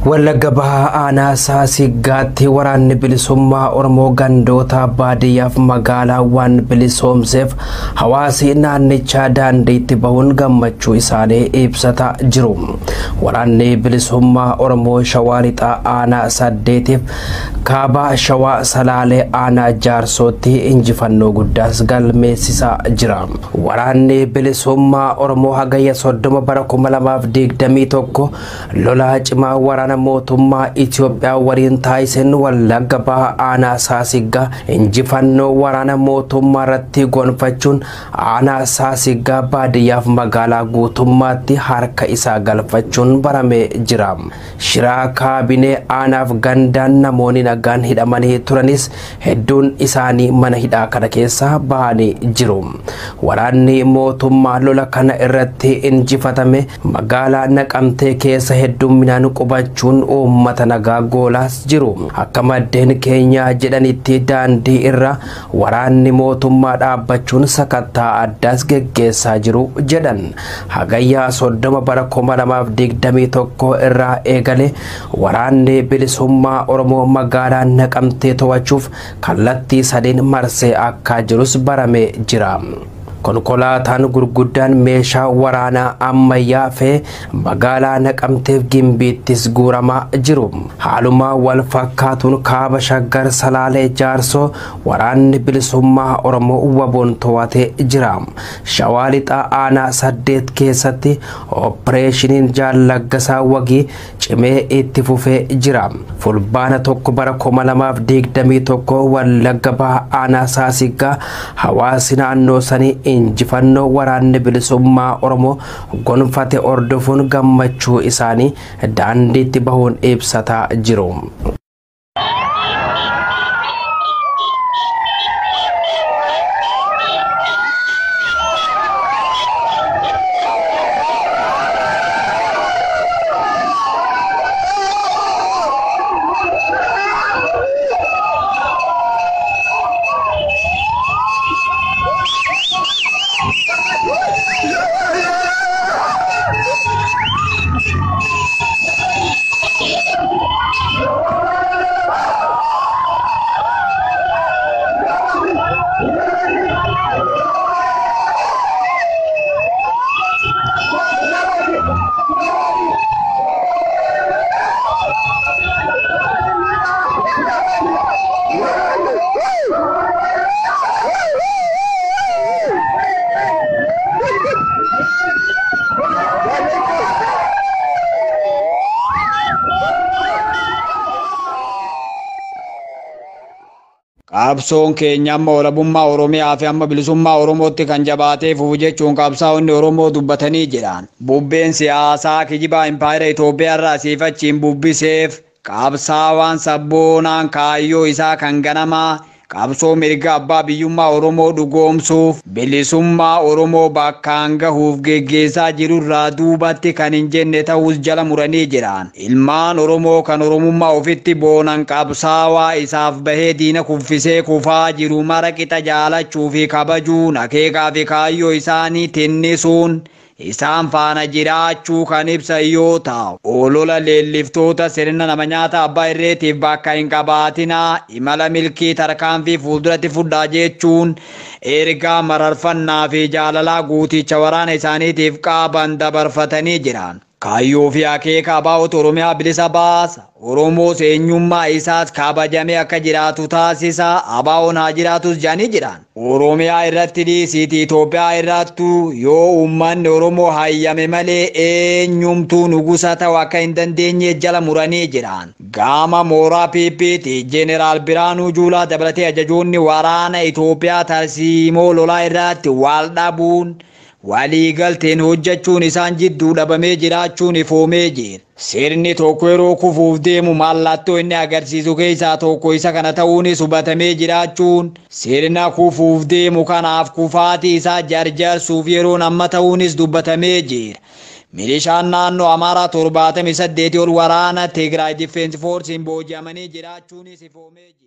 Wallagga Bahaa aanaa Saasiggaatti waraanni bilisummaa Oromoo gandoota baadiyyaaf magaalaa waan bilisoomseef hawaasi naannichaa daandiitti bahuun gammachuu isaanii ibsataa jiru. Waraanni bilisummaa Oromoo Shawaa Lixaa aanaa 8tiif kaaba Shawaa Salaalee aanaa Jaarsootti injifannoo guddaas galmeessisaa jira. Waraanni bilisummaa Oromoo hagayya 30 bara 2021 lolaa cimaa waraana mootummaa Itoophiyaa waliin taasiseen Wallagga Bahaa aanaa Saasiggaa injifannoo waraana mootummaa irratti gonfachuun aanaa Saasiggaa baadiyyaaf magaalaa guutummaatti harka isaa galfachuun baramee jira. Shiraa kaabinee aanaaf gandaan namoonni nagaan hidhamanii turanis hedduun isaanii mana hidhaa kana keessa bahanii jiru. Waraanni mootummaa lola kana irratti injifatame magaalaa Naqamtee keessa hedduminaan qubachuun uummata nagaa goolaas jiru. Akka maddeen keenya jedhanitti daandii irra waraanni mootummaa dhaabbachuun sakattaa addaas geggeessaa jiru jedhan. Hagayyaa 30 bara 2021 irraa eegale waraanni bilisummaa Oromoo magaalaa Naqamtee to'achuuf kallattii sadiin marsee akka jirus baramee jira. Konkolaataan gurguddaan meeshaa waraanaa ammayyaa fe'ee magaalaa Naqamteef Gimbiittis guuramaa jiru. Haaluma wal fakkaatuun kaaba Shaggar Salaalee Jaarsoo waraanni bilisummaa Oromoo waboon to'atee jira. Shawaa Lixaa aanaa 8 keessatti opereeshiniin Jaallaggasaa Wagii cimee itti fufee jira. Fulbaana 1 bara 2021 Wallagga Bahaa aanaa Saasiggaa hawaasi naannoo sanii injifannoo waraanni bilisummaa Oromoo gonfate hordofuun gammachuu isaanii daandiitti bahuun ibsataa jiru. Qabsoon keenya amma walabummaa Oromiyaa fi amma bilisummaa Oromootti kan jabaatee fufu jechuun qabsaa'onni Oromoo dubbatanii jiran. Bubbeen siyaasaa kijibaa impaayera Itoophiyaa irraa siifachiin bubbiseef qabsaawaan sabboonaan kaayyoo isaa kan ganamaa qabsoo mirga abbaa biyyummaa Oromoo dhugoomsuuf bilisummaa Oromoo bakkaan gahuuf geggeessaa jirurraa duubatti kan hin jenne ta'us jala muranii jiran. Ilmaan Oromoo kan Oromummaa ofitti boonan qabsaawaa isaaf bahee diina kuffisee kufaa jiru mara qixa jaalachuu fi kabajuun akeekaa fi kaayyoo isaanii tinnisuun isaan faana jiraachuu kan ibsan yoo ta'u, olola leelliftoota sirna nama nyaata abbaa irreetiif bakka hin qabaatinaa imala milkii tarkaanfii fuulduratti fudhaa jechuun ergaa mararfannaa fi jaalalaa guuticha waraana isaaniitiif qaban dabarfatanii jiran. Kaayyoo fi akeeka abaa'otu Oromiyaa bilisa baasa. Oromoos eenyummaa isaas kabajamee akka jiraatu taasisa. Abaa'oon haa jiraatus jedhanii jiran. Oromiyaa irratti dhiisiiti Itoophiyaa irrattu yoo uummanni Oromoo hayyame malee eenyumtuu nugusa ta'u akka hin dandeenye jala muranii jiran. Gama mooraa PPT Jeneraal Biraanuu Juulaa dabalatee ajajoonni waraana Itoophiyaa tarsiimoo lolaa irratti wal dhabuun waliigalteen hojjechuun isaan jidduu dhabamee jiraachuun ifoomee jira. Sirni tokko yeroo kufuuf deemu mallattoo inni agarsiisu keessaa tokko isa kana ta'uunis hubatamee jiraachuun sirna kufuuf deemu kanaaf kufaatii isaa jarjarsuuf yeroon amma ta'uunis dubbatamee jira. Milishaan naannoo Amaaraa 78 ol waraana Tigraay Defense Force'n booji'amanii jiraachuunis ifoomee jira.